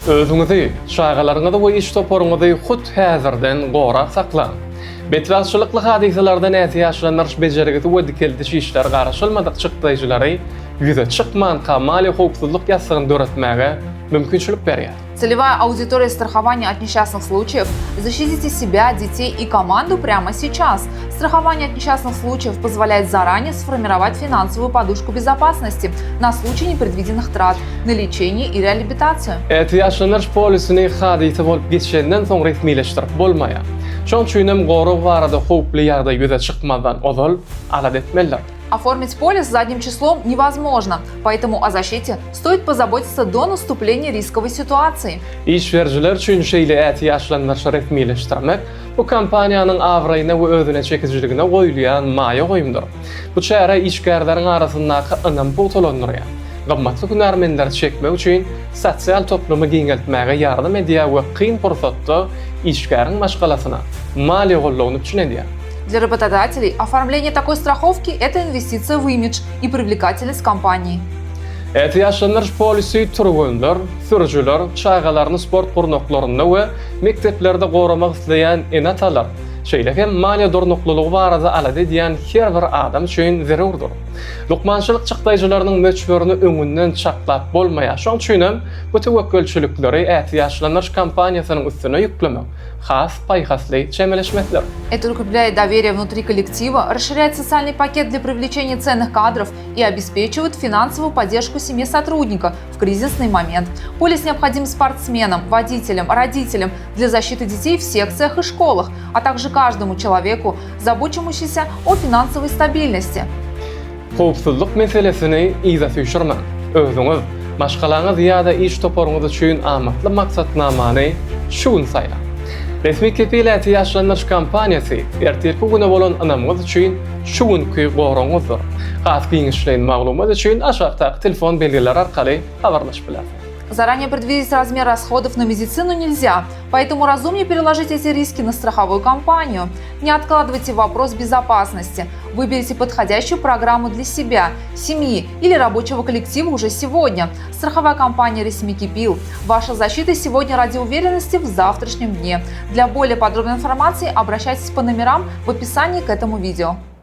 Özüňizi, çagalaryňyzy we iş toparyňyzy hut häzirden gorap saklaň. Betbagtçylykly hadysalardan ätiýaçlandyryş bejergisi we dikeldiş işleri garaşylmadyk çykdaýjylary ýüze çykmanka maliýe howpsuzlyk ýassygyny döretmäge mümkinçilik berýär. Целевая аудитория страхования от несчастных случаев – защитите себя, детей и команду прямо сейчас. Страхование от несчастных случаев позволяет заранее сформировать финансовую подушку безопасности на случай непредвиденных трат на лечение и реабилитацию. Ätiýaçlandyryş polisini hadysa bolup geçenden soň resmileşdirip bolmaýar. Şonuň üçin hem gorag barada howply ýagdaý ýüze çykmazdan ozal alada etmelidir. Оформить полис задним числом невозможно, поэтому о защите стоит позаботиться до наступления рисковой ситуации. Iş berijiler üçin şeýle ätiýaçlandyryşy resmileşdirmek, bu kompaniýanyň abraýyna we özüne çekijiligine goýulýan maýa goýumdyr. Bu çäre işgärleriň arasyndaky ynamy pugtalandyrýar, gymmatly hünärmenleri çekmek üçin sosial toplumy giňeltmäge ýardam edýär we kyn pursatda işgäriň maşgalasyna maliýe goldawyny üpjün edýär. Для работодателей оформление такой страховки – это инвестиция в имидж и привлекательность компании. Ätiýaçlandyryş polisi türgenler, sürüjiler, çagalaryny sport gurnaklarynda we mekdeplerde goramak isleýän ene-atalar, şeýle hem maliýe durnuklylygy barada alada edýän her bir adam üçin zerurdyr. Lukmançylyk çykdaýjylarynyň möçberini öňünden çaklap bolmaýar, şonuň üçin hem bu töwekgelçilikleri ätiýaçlandyryş kompaniýasynyň üstüne ýüklemek has paýhasly çemeleşmesidir. Это укрепляет доверие внутри коллектива, расширяет социальный пакет для привлечения ценных кадров и обеспечивает финансовую поддержку семье сотрудника в кризисный момент. Полис необходим спортсменам, водителям, родителям для защиты детей в секциях и школах, а также каждому человеку, заботящемуся о финансовой стабильности. Howpsuzlyk meselesini yza süýşürmäň. Özüňiz, maşgalaňyz ýa-da iş toparyňyz üçin amatly maksatnamany şu gün saýlaň. Resmi Kepil ätiýaçlandyryş kompaniýasy ertirki güne bolan ynamyňyz üçin şu günki goragyňyzdyr. Has giňişleýin maglumat üçin aşakdaky telefon belgileri arkaly habarlaşyp bilersiňiz. Заранее предвидеть размер расходов на медицину нельзя, поэтому разумнее переложить эти риски на страховую компанию. Не откладывайте вопрос безопасности. Выберите подходящую программу для себя, семьи или рабочего коллектива уже сегодня. Страховая компания «Resmi Kepil». Ваша защита сегодня ради уверенности в завтрашнем дне. Для более подробной информации обращайтесь по номерам в описании к этому видео.